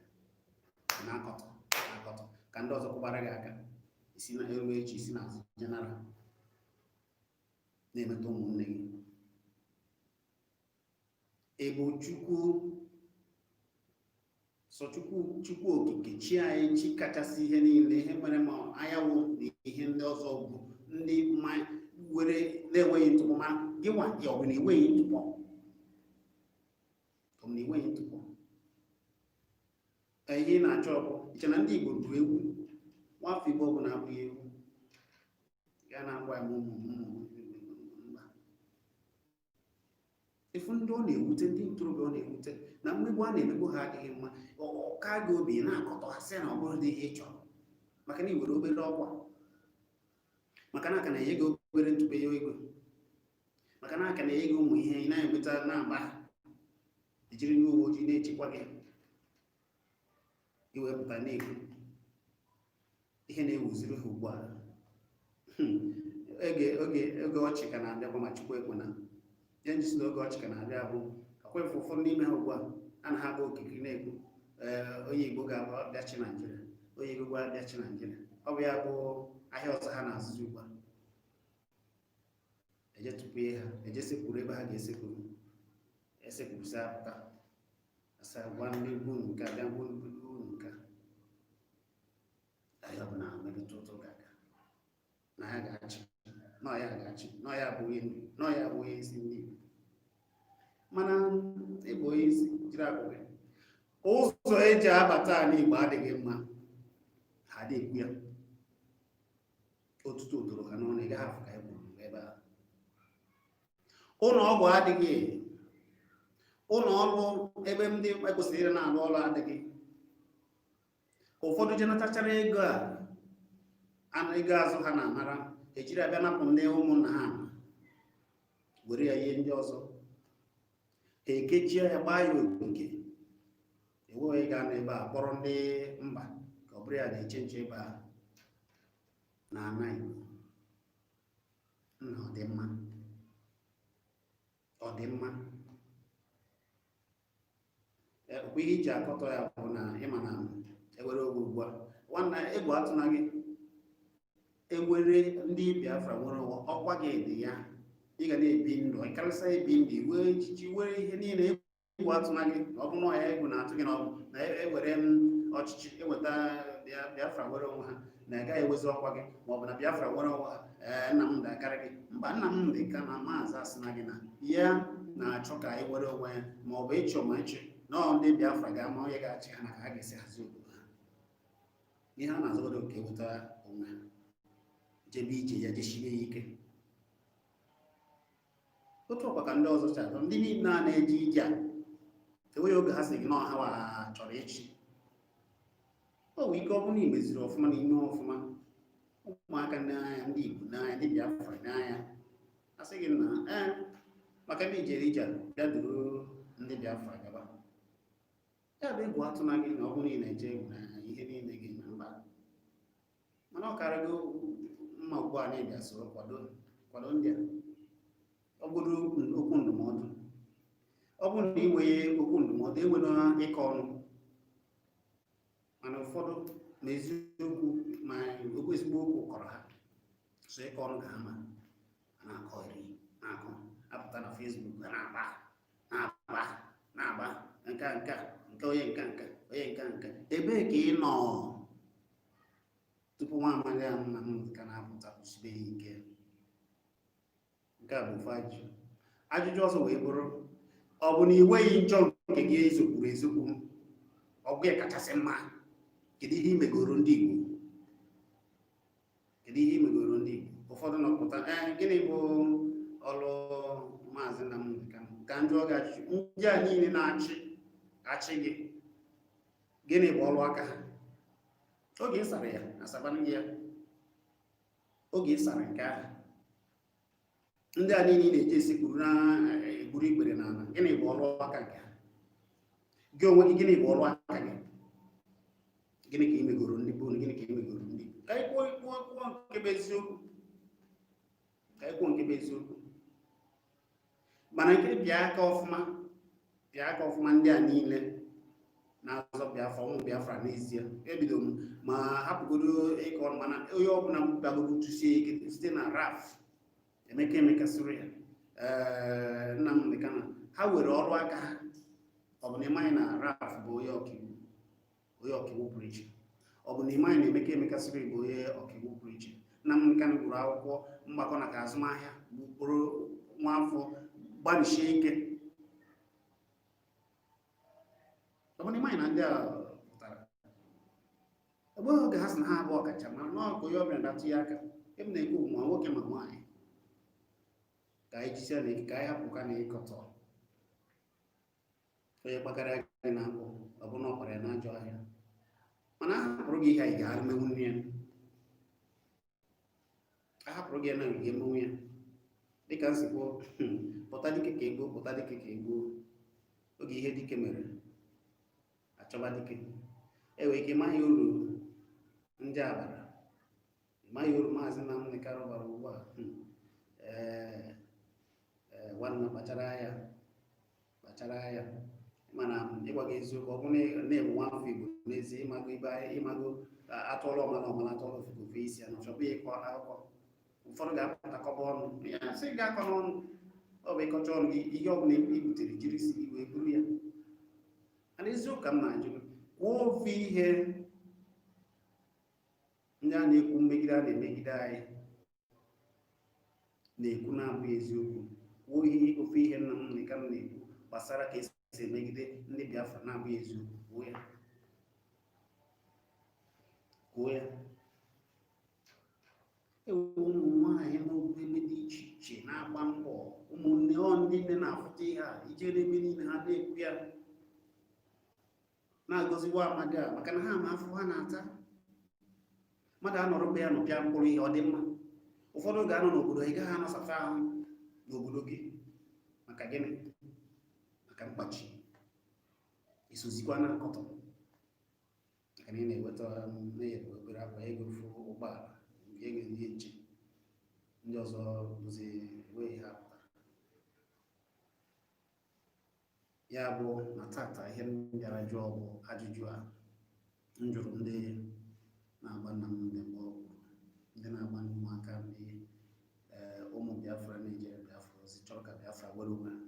na-akọtọ na-akọtọ ka ndị ọzọ kwụbara gị aka isi na elu echi, isi n'azụ general na-emeta ụmụnne gị. Ebe Chukwu sọ Chukwu, Chukwu Okike, chi anyị, chi kachasị ihe niile, ihe mere ma anyanwụ na ihe ndị ọzọ bụ ndị ma were na-enweghị ntụpọ. Ma gịnị mere unu ji chọzie ịghasasị onwe unu? Gị nwa ya, ọ bụ na enweghị ntụpọ? Ọ bụ na enweghị ntụpọ? Ihe ị na-achọ bụ iche na ndị Igbo bụ ewu. Nwafọ Igbo ọbụla abụghị ewu ya na-agwa ya ụmụ ụmụ mba. Ifu ndị ọ na-ewute, ndị ntorobịa ọ na-ewute na mmegbu a na-emegbu ha adịghị mma. Ọ ka gị obi na-akọtọ ha, sị na ọ bụrụ dị ihe ị chọrọ, maka na ị were obere ọkwa, maka na aka na-enye gị obere ntụpe ego, maka na aka na-enye gị ụmụ ihe ị na-enweta na-aba, ejiri ndị uwe ojii na-echekwa gị, iwepụta na-ekwu ihe na-ewuziri ha ugbu a. Oge oge oge ọchị ka na-abịakwa, ma Chukwu ekwena ihe njisi na oge ọchị ka na-abịa bụ akwa efu. Ụfọdụ n'ime ha ugbu a a na ha agba okirikiri na-ekwu, ee, onye Igbo ga-abịachi Naijiria, onye Igbo ga-abịachi Naijiria. Ọ bụ ya bụ ahịa ọzọ ha na-azụzi ugbu a. Eje tupu ha eje sekwuru ebe ha ga-esekwuru, esekwurusi, apụta asa gwa ndị unu nke a, bịa gwa unu nke a. Ahịa ọbụla metụta ụtụ ga-aga na ha ga-achị, nọ ya ga-achị, nọ ya bụ onye ndu, nọ ya bụ onye isi ndị Igbo. Mana ịbụ onye isi jiri akụ gị, ụzọ eji abata ala Igbo adịghị mma. Ha adịghị ekwu ya. Otuto toro ha n'ọnụ. Ị gaghị afụ ka e kwuru ebe ahụ. Ụlọ ọgwụ adịghị, ụlọ ọrụ ebe ndị ekwesịrị ịrị na-arụ ọrụ adịghị. Ụfọdụ jenatachara ego a ana ego azụ ha na-anara, ejiri abịa napụ ndị ụmụnna ha, were ya ihe ndị ọzọ ha, ekechie ya, gbaa ya ogige. Enweghị ga n'ebe a kpọrọ ndị mba ka ọ bụrụ ya na-eche nche ebe a na ana Igbo. Nna, ọ dị mma, ọ dị mma. Okwu ihe iji akọtọ ya bụ na ịma na ewere oge ugbu a, nwanna, egwu atụna gị. Ewere ndị Biafra nwere ụwa, ọkwa gị dị ya. Ị ga na-ebi ndụ, ịkarịsịa ebi ndụ, wee echichi, were ihe niile. Egwu atụna gị na ọ bụ na ọya egwu na-atụ gị na ọ bụ na ewere m ọchịchị eweta Biafra nwere onwe ha, na agaghị ewezi ọkwa gị, ma ọ bụ na Biafra nwere onwe ha, ee, Nnamdị akarị gị. Mba, Nnamdị ka na maazị asịna gị na ya na-achọ ka e were onwe ya, ma ọ bụ ịchọ ma ịchị nọọ ndị Biafra ga-ama onye ga-achị ha na ka ha ga-esi hazi obodo ha. Ihe a na-azọgodo ka eweta onwe ha, jebe ije ya, jesibe ya ike. Otu ọkwa ka ndị ọzọ chọrọ. Ndị niile a na-eje ije a, enweghị oge ha sị gị na ọha wa chọrọ ịchị. O nwere ike ọ bụrụ na ị meziri ọfụma na ime ọfụma, ụmụaka n'anya, ndị Igbo n'anya, ndị Biafra n'anya, asị gị na ee, maka ndị ijere ije a, bịa duru ndị Biafra gaba. Ya bụ, egwu atụna gị na ọ bụrụ na ị na-eje egwu na ihe niile gị na mba. Mana ọ karịgo mma ugbu a na-ebịa soro kwado, kwado ndị a. Ọ bụrụ okwu ndụmọdụ, ọ bụrụ na ị nweghị okwu ndụmọdụ, enwere ịkọ ọnụ. Mana ụfọdụ ma eziokwu ma okwu, ezigbo okwu kọrọ ha so ịkọ ọnụ ka ha ma a na-akọ iri na-akọ, apụta na Facebook, ha na-agba, na-agba, na-agba nka nka nke onye nka nka onye nka nka. Ebee ka ị nọ tupu nwa amadi a Nnamdị ka na-apụta kwụsibe ya ike? Nke a bụ ofu ajụjụ. Ajụjụ ọzọ wee bụrụ, ọ bụ na ị nweghị njọ nke gị ezokwuru ezokwu, ọgụ ya kachasị mma? Kedu ihe ị megoro ndị Igbo? Kedu ihe ị megoro ndị Igbo? Ụfọdụ nọpụta, ee, gịnị bụ ọlụ Maazị Nnamdị Kanụ? Ka njụọ gị ajụjụ, ndị a niile na-achị achị gị, gịnị bụ ọlụ aka ha? Oge ị sara ya, asabana gị ya. Oge ị sara nke ahụ, ndị a niile ị na-eji esekpuru na-egburu ikpere n'ala, gịnị bụ ọrụ aka nke ha? Gị onwe gị, gịnị bụ ọrụ aka gị? Gịnị ka ị megoro ndị bụ unu? Gịnị ka ị megoro ndị Igbo? Ka anyị kwuo, kwuo, kwuo nke bụ eziokwu. Ka anyị kwuo nke bụ eziokwu. Mana nke bịa aka ọfụma, bịa aka ọfụma, ndị a niile na-azọ Biafra, ụmụ Biafra n'ezie, ebido m ma hapụgodo ịkọ ọnụ. Mana onye ọbụla bịagodo tụsie ike site na Raf Emeka, Emeka sịrị ya, ee, Nnamdị Kanụ, ha were ọrụ aka ha. Ọ bụ na ịmaghị na Raf bụ onye ọkaiwu, onye ọkaiwu pụrụ iche? Ọ bụ na ịmaghị na Emeka, Emeka sịrị bụ onye ọkaiwu pụrụ iche? Nnamdị Kanụ gụrụ akwụkwọ mgbakọ na ka azụmahịa, bụrụ nwa afọ gbalịsie ike. Ọ bụ na ịmaghị na ndị a pụtara ebe oge ha sị na ha abụ ọkachamara n'ọkụ ya ọbịa datụ ya aka. Ebe na-ekwu ma nwoke ma nwaanyị, ka anyị jisia na ka anyị hapụ ka na ịkọtọ onye kpakara gị na-akpụ. Ọ bụ na ọ kpara ya n'ajọ ahịa, mana a hapụrụ gị ihe anyị ga-emenwu ya, a hapụrụ gị ya na ga-emenwu ya. Dịka nsikwu pụta dike ka egbuo, pụta dike ka egbuo. Oge ihe dike mere, achọba dike. Enwere ike ịmaghị uru ndị a bara, ịmaghị uru Maazị Nnamdi Kanu bara ugbu a. Ee, nwanne, kpachara anya, kpachara anya. Mana ịgwa gị eziokwu, ọ bụrụ na ịbụ nwa afọ Igbo n'ezie, ịmago ibe, ịmago atụọla ọmala ọmala, atụọla ofufe ofe isi ya na ọchọbụ ịkọ akụkọ. Ụfọdụ ga-apụtakọba ọnụ ya sị ga-akọ n'ọnụ. Ọ bụ ịkọcha ọnụ gị, ihe ọbụla i butere, jiri isi gị wee buru ya. Mana eziokwu ka m na-ajụ gị, kwuo ofe ihe ndị a na-ekwu mmegide a na-emegide anyị na-ekwu na-abụghị eziokwu. Kwuo ihe ofe ihe Nnamdi Kanu na-ekwu gbasara ka esi emegide ndị Biafra na-abụghị eziokwu. Kwuo ya, kwuo ya. Ewu ụmụ nwaanyị n'ogo ebe dị iche iche na-agba mbọ, ụmụnne ọ ndị nne na-afụta ihe a ije n'ebe niile, ha na-ekwu ya, na-agọziwa amadi a, maka na ha ma afọ ha na-ata. Mmadụ anọrọ be ya nọpịa mkpụrụ ihe ọ dị mma. Ụfọdụ ga-anọ n'obodo, ị gaghị anọsafe ahụ n'obodo gị. Maka gịnị? Maka mkpachi. Isozikwa na akọtọ, maka na ị na-eweta na-enyere obere akwa ego, fụ ụgbọala ego, ndị nche ndị ọzọ bụzi enweghị ha pụtara. Ya bụ na tata, ihe m bịara jụọ bụ ajụjụ a m jụrụ ndị na-agba Nnamdi mgbe ọ kwuru, ndị na-agba ụmụaka, ndị ụmụ Biafra na-ejere Biafra ozi, chọrọ ka Biafra were onwe ha.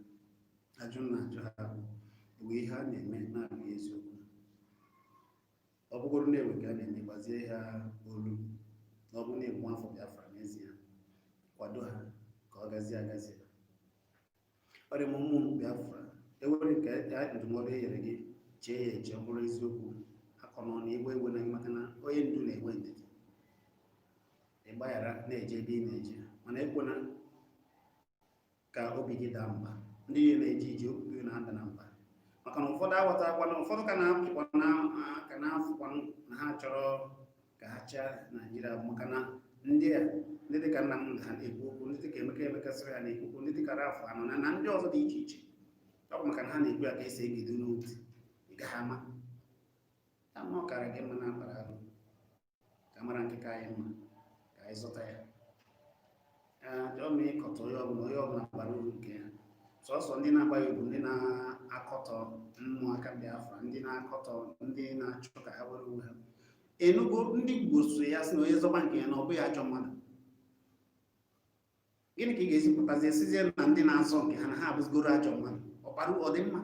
Ajụ m na-ajụ ha bụ ewe ihe a na-eme na-abụghị eziokwu. Ọ bụgoro na-ewe ka a na-eme, gbazie ha olu. Na ọ bụ na-ebu afọ Biafra n'ezie, kwado ha ka ọ gazie agazie. Ọ dị m, ụmụ Biafra, ewere nke ndụmọdụ e nyere gị, chee ya eche. Ọ bụrụ eziokwu, akọ nọ na iwe ewe na gị, maka na onye ndu na-enwe ndidi. Ịgbaghara na-eje ebe ị na-eje, mana ekwena ka obi gị daa mba. Ndị niile na-eje ije, obi gị na-ada na mba, maka na ụfọdụ aghọtakwa na ụfọdụ ka na-apịkwa na ka na-afụkwa na ha chọrọ ka ha chịa Naijiria, maka na ndị a, ndị dịka Nnamdi ha na-ekwu okwu, ndị dịka Emeka Emeka sịrị ha na-ekwu okwu, ndị dịka Ralph anọ na ndị ọzọ dị iche iche. Ọ bụ maka na ha na-ekwu ya ka esi egido n'otu. Ị gaghị ama ya, ma ọ kara gị mma na akpara arụ ka mara nke ka anyị mma ka anyị zụta ya. Ọ ma ịkọtọ onye ọbụla, onye ọbụla bara uru nke ya. Sọsọ ndị na-agbaghị bụ ndị na-akọtọ ụmụaka Biafra, ndị na-akọtọ ndị na-achọ ka ha were onwe ha. Enugo ndị Igbo so ya sị na onye zọba nke ya na ọ bụghị ajọ mmadụ. Gịnị ka ị ga-esi pụtazie sizie na ndị na-azọ nke ha na ha abụzigoro ajọ mmadụ? Ọ bara ọ dị mma?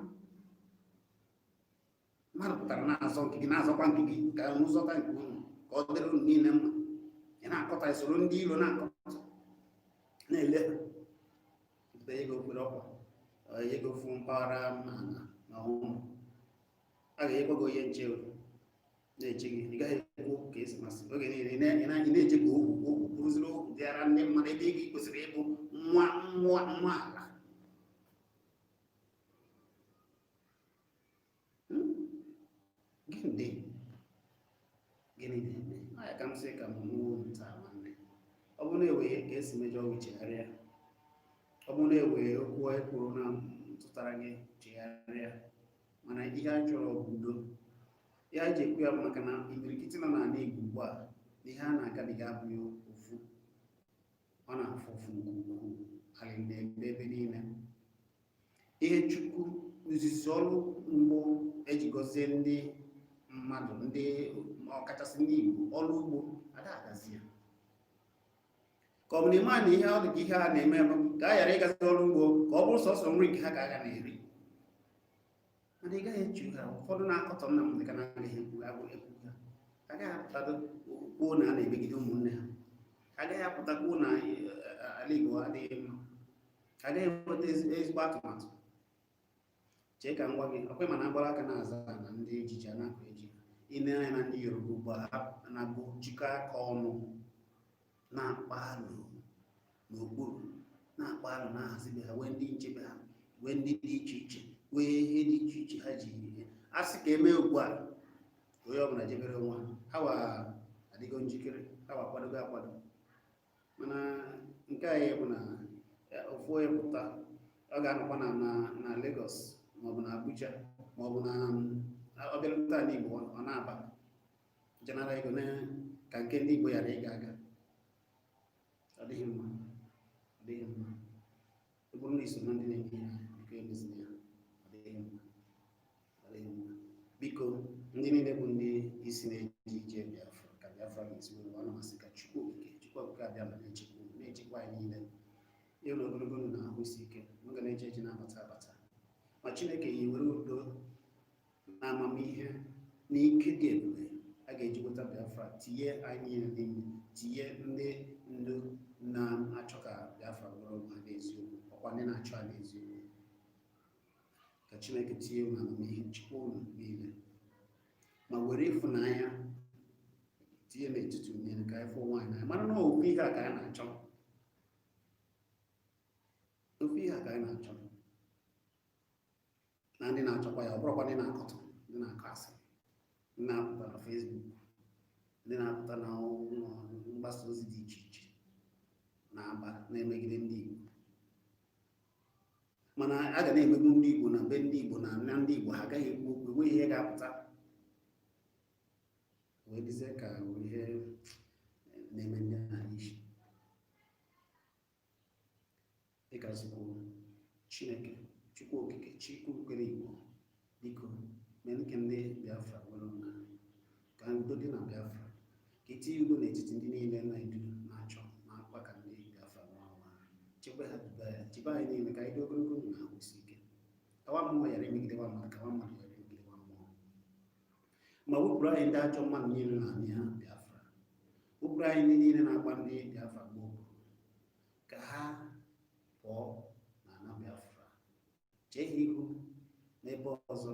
Mmadụ pụtara na-azọ nke gị, na-azọkwa nke gị, ka unu zọta nke unu, ka ọ dịrị unu niile mma. Ị na-akọta, soro ndị iro na-akọta, na-ele ha pụta ego okpere ọkwa ego fụ mpaghara ala na ọhụrụ a ga-enyekwa gị onye nche na-eche gị. Ị gaghị ekwu ka esi masị oge niile. Ị na-eche ka ohu ohu bụrụziri ohu dịara ndị mmadụ, ebe ị kwesịrị ịbụ nwa nwa nwa ala. Gịnị gịnị na-eme? Ọ ya ka m sị ka m nwuo nta. Nwanne, ọ bụrụ na ewee ka esi mejọ gị, chegharịa. Ọ bụrụ na ewee okwu e kwuru na ntụtara gị, chegharịa. Mana ihe a chọrọ bụ udo. Ihe a ji ekwu ya bụ maka na imirikiti nọ n'ala Igbo ugbu a na ihe a na-agabiga abụghị ofu. Ọ na-afụ ụfụ nke ukwuu. Alị na-ebe ebe niile. Ihe Chukwu izizi, ọrụ ugbo eji gọzie ndị mmadụ, ndị ọkachasị ndị Igbo, ọrụ ugbo ada agazi ya. Ka ọ bụ na ịma na ihe ọ dị ka ihe a na-eme bụ ka a ghara ịgazi ọrụ ugbo, ka ọ bụrụ sọsọ nri nke ha ka a ga na-eri. Mana ị gaghị echu ha. Ụfọdụ na-akọtọ Nnamdi ka na-agaghị ekwu agụ ekwu ha agaghị apụtado kwuo na a na-emegide ụmụnne ha, agaghị apụta kwuo na ala Igbo adịghị mma. Ha agaghị enweta ezigbo atụmatụ. Chee ka m gwa gị, ọkwa mana agbara aka na-aza na ndị ejiji a na-akọ eji ine anya na ndị Yoruba ugbu a, ha na-agụ jikọ aka ọnụ na-akpa alụ n'okpuru, na-akpa alụ, na-ahazibe ha, wee ndị nchebe ha, wee ndị dị iche iche, wee ihe dị iche iche ha ji a sị ka emee ugbu a. Onye ọbụla jebere onwe ha, ha wa adịgo njikere, ha wa akwadogo akwado. Mana nke anyị bụ na ofu onye pụta, ọ ga-anọkwa na Lagos maọbụ na Abuja maọbụ na ọ bịarute ala Igbo, ọ na-aba jenara ego na ka nke ndị Igbo ghara ịga aga. Ọ dịghị mma, ọ dịghị mma. Ọ bụrụ na iso na ndị na-eme ihe, biko emezina ya. Ọ dịghị mma, ọ dịghị mma. Biko, ndị niile bụ ndị isi na-eje ije Biafra, ka Biafra ga-esi wee, ọ na-amasị ka Chukwu Okike, Chukwu Okike abịa ma na-echekwa unu, na-echekwa anyị niile, ịhụ na ogologo ndụ na ahụ isi ike m ga na-eje eje, na-abata abata, ma Chineke yi were udo na amamihe na ike dị ebube a ga-eji weta Biafra tinye anyị niile n'ime, tinye ndị ndu na-achọ ka Biafra bụrụ onwe ha n'eziokwu, ọkwa ndị na-achọ ha n'eziokwu. Ka Chineke tinye unu amamihe, chukwu unu niile, ma were ịfụnanya tinye n'etiti unu niile, ka anyị fụ onwe anyị n'anya, mara na ofu ihe a ka anyị na-achọ, ofu ihe a ka anyị na-achọ, na ndị na-achọkwa ya. Ọ bụrụkwa ndị na-akọtọ, ndị na-akọ asị, ndị na-apụta na Facebook, ndị na-apụta na ụlọ mgbasa ozi dị iche iche na-aba na-emegide ndị Igbo. Mana a ga na-emegbu ndị Igbo na be ndị Igbo na ndị Igbo, ha agaghị ekwu okwu, enweghị ihe ga-apụta wee dịzie ka ihe na-eme ndị a isi. Dịka zikwuo, Chineke, Chukwu Okike, Chukwu kere Igbo, biko mee ka ndị Biafra nwere onwe ha, ka udo dị na Biafra, ka etinye udo n'etiti ndị niile na-edu na-achọ na-akpa ka ndị Biafra nwere onwe ha. Chebe ha, duba ya, chebe anyị niile, ka anyị dị ogologo ndụ na ahụ isi ike, ka nwa mmụọ ghara imegide nwa mmadụ, ka nwa mmadụ ghara imegide nwa mmụọ, ma wepụrụ anyị ndị ajọ mmadụ niile na ala ha Biafra, wepụrụ anyị ndị niile na-agba ndị Biafra gboo, ka ha pụọ n'ala Biafra, chee ha ihu n'ebe ọzọ,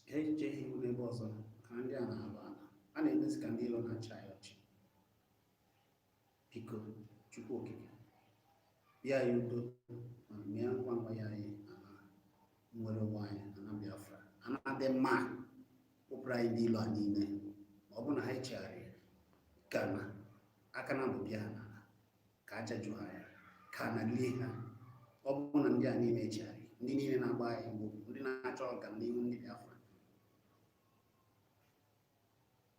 ha chee ha ihu n'ebe ọzọ, ka ndị a na-alụ ala a na-emezi ka ndị ilo na-achị anyị ọchị. Biko, Chukwu Okike, bịa anyị udo, ma mee ngwa ngwa ya anyị ala nwere onwe anyị, ala Biafra, ana dị mma. Wepụrụ anyị ndị ilo a niile, ma ọ bụrụ na ha echegharị, ka na aka na bụ bịa ha n'ala, ka aja ju ha ya, ka na lie ha. Ọ bụrụ na ndị a niile echegharị, ndị niile na-agba anyị mgbe, ndị na-achọ ọganihu ndị Biafra,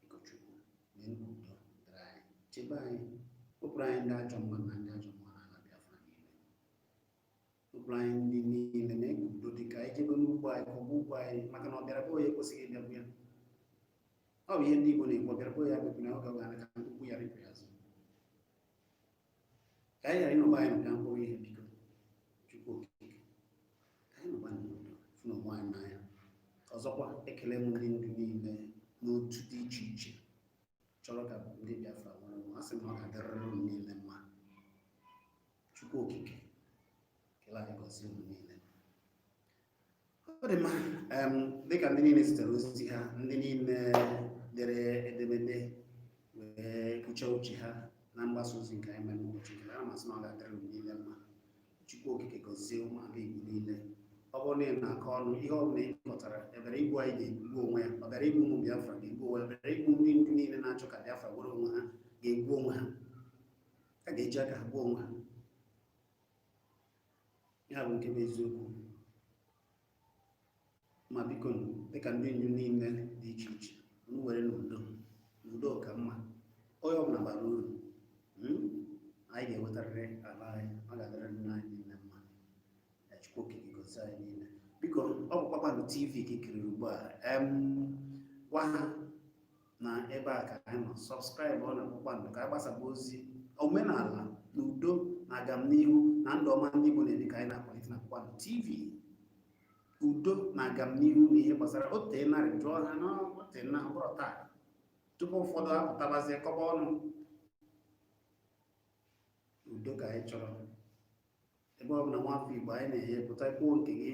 biko Chukwu, mee ka udo dịrị anyị, chebe anyị, wepụrụ anyị ndị ajọ mmadụ na ndị ajọ mmụọ n'ala Biafra niile, wepụrụ anyị ndị niile, mee ka udo dị, ka anyị jebe n'ugbo anyị, ka ọ bụ ugbo anyị, maka na ọ bịara be onye ekwesịghị ịbịagbu ya. Ọ bụ ihe ndị Igbo na-ekwu, ọ bịara be onye abịagbu na oge ọgana ka mkpukpu ya ripụ ya azụ, ka anyị ghara ịnọba anyị ka mkpụrụ ihe. Biko, Chukwu Okike, ka anyị nọba n'udo, fụ na onwe anyị n'anya. Ọzọkwa, ekele m ndị ndu niile n'otu dị iche iche chọrọ ka ndị Biafra nwere onwe. A sị m na ọ ga-adịrịrị unu niile mma. Chukwu Okike kele anyị, gọzie unu niile. Ọ dị mma. Dịka ndị niile zitere ozi ha, ndị niile dere edemede wee kwuchaa uche ha na mgbasa ozi nke anyị mere n'ụbọchị nke a, masị na ọ ga-adịrị unu niile mma. Chukwu Okike gọzie ụmụala Igbo niile. Ọ bụrụ na ị na-akọ ọnụ ihe ọ bụla ị kọtara, ebere igbu anyị ga-egbu onwe ya, ọ bịara igbu ụmụ Biafra ga-egbu onwe ya, ọ bịara igbu ndị ndu niile na-achọ ka Biafra were onwe ha ga-egbu onwe ha, ha ga-eji aka ha gbuo onwe ha. Ya bụ nke bụ eziokwu. Ma biko, dịka ndị ndu niile dị iche iche, unu were n'udo, n'udo ka mma, onye ọbụla bara uru. Anyị ga-enwetarịrị ala anyị, ọ ga-adịrị nna anyị niile mma. Ya Chukwu Okike gozie anyị niile. Biko, ọ bụ Kpakpando TV ka i kiriri ugbu a. Gwa ha na ebe a ka anyị nọ. Subscribe ọ na Kpakpando, ka anyị gbasaba ozi omenala na udo na agamnihu na ndụ ọma ndị Igbo na-ebi, ka anyị na-akwalite na Kpakpando TV. Udo na agamnihu na ihe gbasara ote narị jụọ ha na ote na ọ bụrụ taa tupu ụfọdụ apụtabazie kọba ọnụ. Udo ka anyị chọrọ. Ebe ọ bụla nwafọ Igbo anyị na-enye pụta kwuo nke gị,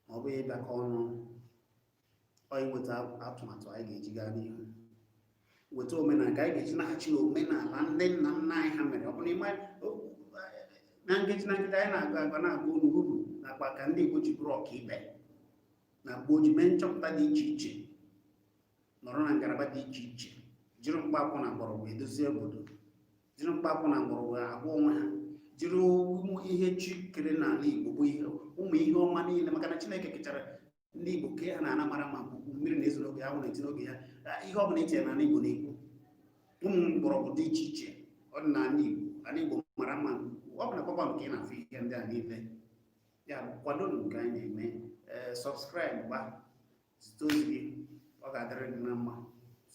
ma ọ bụghị ịbịakọ ọnụ, ọ iweta atụmatụ anyị ga-eji gaa n'ihu, weta omenala ka anyị ga-eji naghachi na omenala ndị nna nna anyị ha mere. Ọ bụrụ ịma na nkeji na nkeji anyị na-agụ agụ na-agụ unu uru nakwa ka ndị Igbo ji bụrụ ọkaibe na gboo, ji mee nchọpụta dị iche iche, nọrọ na ngalaba dị iche iche, jiri mkpa akwụkwọ na mgbọrọgwụ edozie obodo, jiri mkpa akwụkwọ na mgbọrọgwụ agwọ onwe ha, jiri ụmụ ihe chi kere n'ala Igbo bụ ihe ụmụ ihe ọma niile, maka na Chineke kechara ndị Igbo kee ha na ana mara ma bụ mmiri na-ezo n'oge ya, anwụ na-eti n'oge ya, ihe ọ bụla etinye n'ala Igbo na-ekwu ụmụ mgbọrọgwụ dị iche iche. Ọ dị n'ala Igbo. Ala Igbo mara mma nke ukwuu. Ọ bụ na kpakpando ka ị na-afụ ihe ndị a niile. Ya bụ, kwado nke anyị na-eme. Ee, subscribe, gba zite ozi gị, ọ ga-adịrị gị na mma.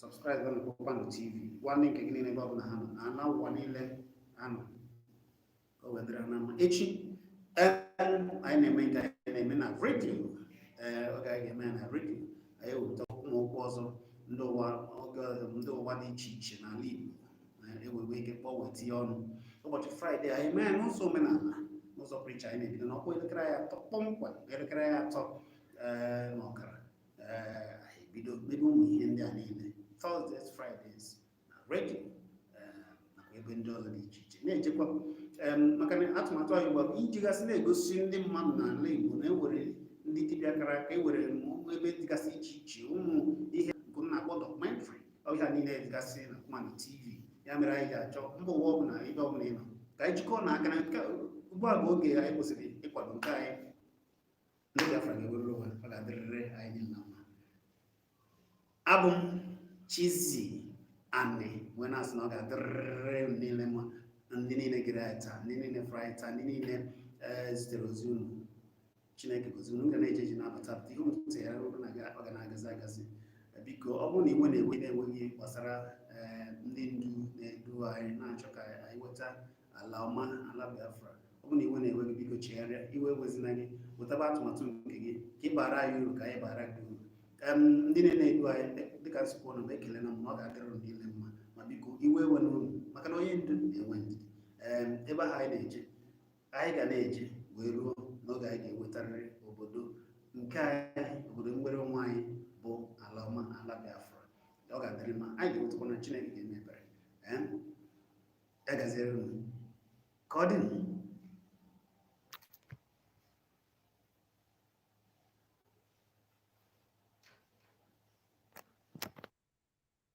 Subscribe na Kpakpando TV. Gwa ndị nke gị niile ebe ọ bụla ha nọ na ala ụwa niile ha nọ, ka o wee dịrị ha na mma. Echi anyị na-eme nke anyị na-eme na redio. Ee, oge anyị ga-eme ya na redio, anyị ewepụta ụmụ okwu ọzọ ndị ụwa, oge ndị ụwa dị iche iche n'ala Igbo na-ewewe ike kpọọ wee tinye ọnụ. Ụbọchị Friday anyị mee ya n'ụzọ omenala, n'ụzọ pụrụ iche. Anyị na-ebido n'ọkwa elekere anyị 3 kpọmkwem, elekere anyị 3 na ọkara. Ee, anyị ebido mebe ụmụ ihe ndị a niile Thursdays, Fridays na redio nakwa ebe ndị ọzọ dị iche iche na-echekwa maka na atụmatụ anyị ugbu a bụ ijigasị na-egosi ndị mmadụ n'ala Igbo na ewere ndị dibịa kara aka, ewere ụmụ ebe dịgasị iche iche, ụmụ ihe nke m na-akpọ documentary. Ọ ihe a niile dịgasị na Kpakpando TV. Ya mere anyị ji achọ mba ụwa ọbụla, ebe ọbụla ị nọ, ka anyị jikọọ na aka na nke ugbu a bụ oge anyị kwesịrị ịkwado nke anyị. Ndị Biafra ga-ewerere onwe. Ọ ga-adịrịrị anyị niile na mma. Abụ m Chizzy Ani, wee na-asị na ọ ga-adịrịrị unu niile mma. Ndị niile gere anyị taa, ndị niile fụrụ anyị taa, ndị niile zitere ozi unu, Chineke gozi unu. Ga na-eje eje, na-abata apụta, ihe unu tinyere unu ọ ga na-agazi agazi. Biko, ọ bụrụ na iwe na-ewe na-enweghị gbasara ndị ndu na-edu anyị na-achọ ka anyị nweta ala ọma, ala Biafra, ọ bụrụ na iwe na-ewe gị, biko chegharịa. Iwe ewezina gị. Wetaba atụmatụ nke gị ka ị bara anyị uru, ka anyị bara gị uru. Ndị na-edu anyị dịka nzukọ ụnụ bụ ekele na m na ọ ga-adịrị unu niile mma. Ma biko, iwe ewe n'unu, maka na onye ndu na-enwe ndidi. Ebe ahụ anyị na-eje, anyị ga na-eje wee ruo n'oge anyị ga-enwetarịrị obodo nke anyị, obodo nwere onwe anyị bụ ala ọma, ala Biafra. Ọ ga-adịrị mma. Anyị ga-enwetakwa na Chineke ga-eme ebere. Ya gaziere unu. Ka ọ dị.